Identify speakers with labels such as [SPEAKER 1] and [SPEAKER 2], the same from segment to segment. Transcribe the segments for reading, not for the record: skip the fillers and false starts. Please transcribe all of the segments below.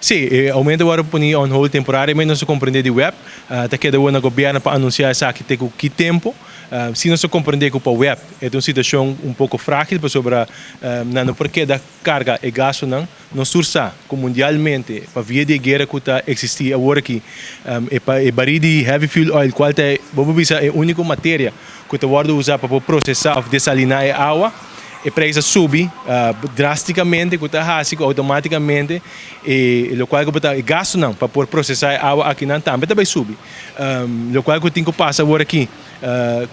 [SPEAKER 1] Si, e aumento a wòrdu poni on hold temporariamente, nos a komprendé di web. Ta keda wou na gobièrnu pa anunsiá esaki te ku ki tempu. Si nos a komprendé ku pa web e ta un situashon un poko frágil pasobra nan no por keda karga e gastunan. Nos tur sa ku mundialmente pa via di e guera ku ta eksistí awor aki e pa e barí di heavy fuel oil kual ta e bo por bisa e úniko materia ku ta wòrdu usá pa por prosesá òf desaliná e awa, e preis a subi drástikamente ku ta hasi ku outomátikamente e lokual ku bo ta e gastunan pa por prosesá e awa akinan tambe ta bai subi. Lokual ku tin ku pasa awor aki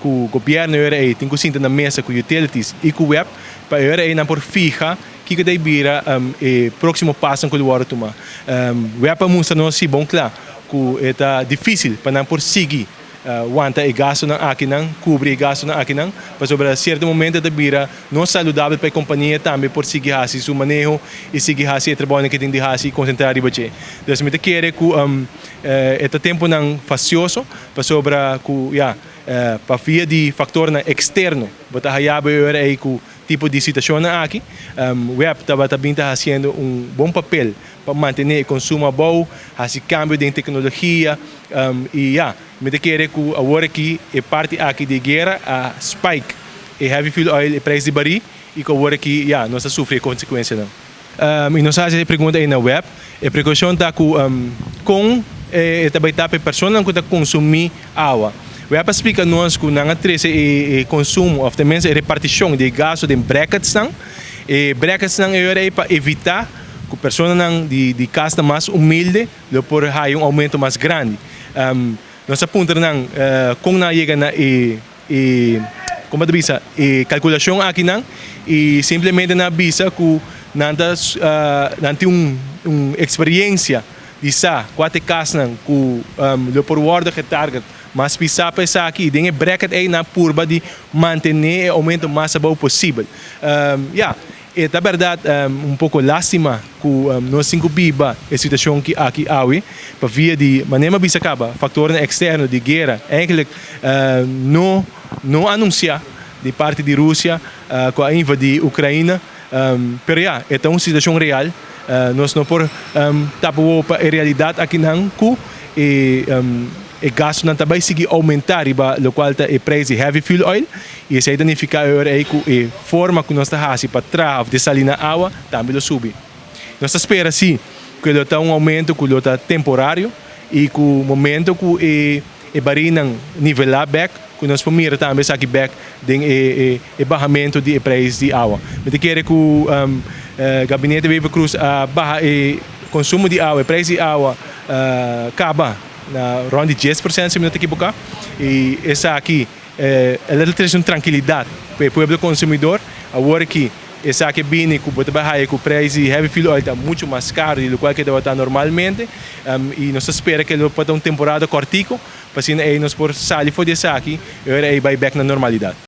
[SPEAKER 1] ku gobièrnu e ora ei tin ku sinta na mesa ku utilities i ku web pa e ora ei nan por fiha kiko ta bira e próksimo pasonan ku lo wòrdu tuma. Web a mustra nos si bon kla ku e ta difísil pa nan por sigui wanta e gastunan akinan, kubri e gastunan akinan, pasobra sierto momento ta bira no saludabel pa e kompania tambe por sigui hasi su maneho i sigui hasi e trabounan ku e tin di hasi i konsentrá riba dje. Dus mi ta kere ku e ta tempunan fasioso pasobra ku ya pa via di faktornan eksterno bo ta haya bo e ora ei ku tipo di situashonnan aki. Web tabata bin ta hasiendo un bon papel pa mantené e konsumo abou, hasi kambio den teknologia i ya, mi ta kere ku awor aki e parti aki di e guera a spike e heavy fuel oil, e prijs di barí i ku awor aki ya nos ta sufri e konsekuensianan. I nos a hasi e pregunta ei na web. E prekoushon ta ku kon e ta bai ta pa e personanan ku ta konsumí awa. Web a splika nos ku nan a trese e konsumo òf tenminste e repartishon di e gastu den bracketsnan. E bracketsnan e ora ei pa evitá ku personanan di kasnan mas humilde lo por haya un oumento mas grandi. Nos a puntra nan kon nan a yega na e e kon ta bisa e kalkulashon akinan i simplemente nan a bisa ku nan ta nan tin un un eksperiensia di sa kua ta e kasnan ku lo por wòrdu getarget mas pisá pa esaki i den e bracket ei nan a purba di mantené e oumento mas abou posibel. Ya. E ta bèrdat un poko lástima ku nos tin ku biba e situashon ki aki awe pa via di, manera mi a bisa kaba, faktornan eksterno di guera eigentlik no no anunsiá di parti di Rusia ku a invadí Ukraina. Pero ya, e ta un situashon real. Nos no por tapa wowo pa e realidat akinan ku e. E gastunan ta bai sigui oumentá riba lokual ta e preis di heavy fuel oil i esei ta nifiká e ora ei ku e forma ku nos ta hasi pa traha òf desaliná awa tambe lo subi. Nos ta spera sí ku e lo ta un oumento ku lo ta temporario i ku momento ku e e barilnan nivelá bèk ku nos por mira tambe esaki bèk den e e bahamentu di e preis di awa. Mi ta kere ku Gabinete Wever-Croes a baha e konsumo di awa, e preis di awa kaba. Na rond di 10% si mi no ta ekiboká. I esaki el a trese un trankilidat pa e pueblo konsumidor. Awor aki esaki a bini ku bo ta bai haya ku preis di heavy fuel oil ta muchu mas karu di lokual ke tabata normalmente. I nos ta spera ke lo por ta un temporada kòrtiku pa asina ei nos por sali for di esaki i ora ei bai bèk na normalidat.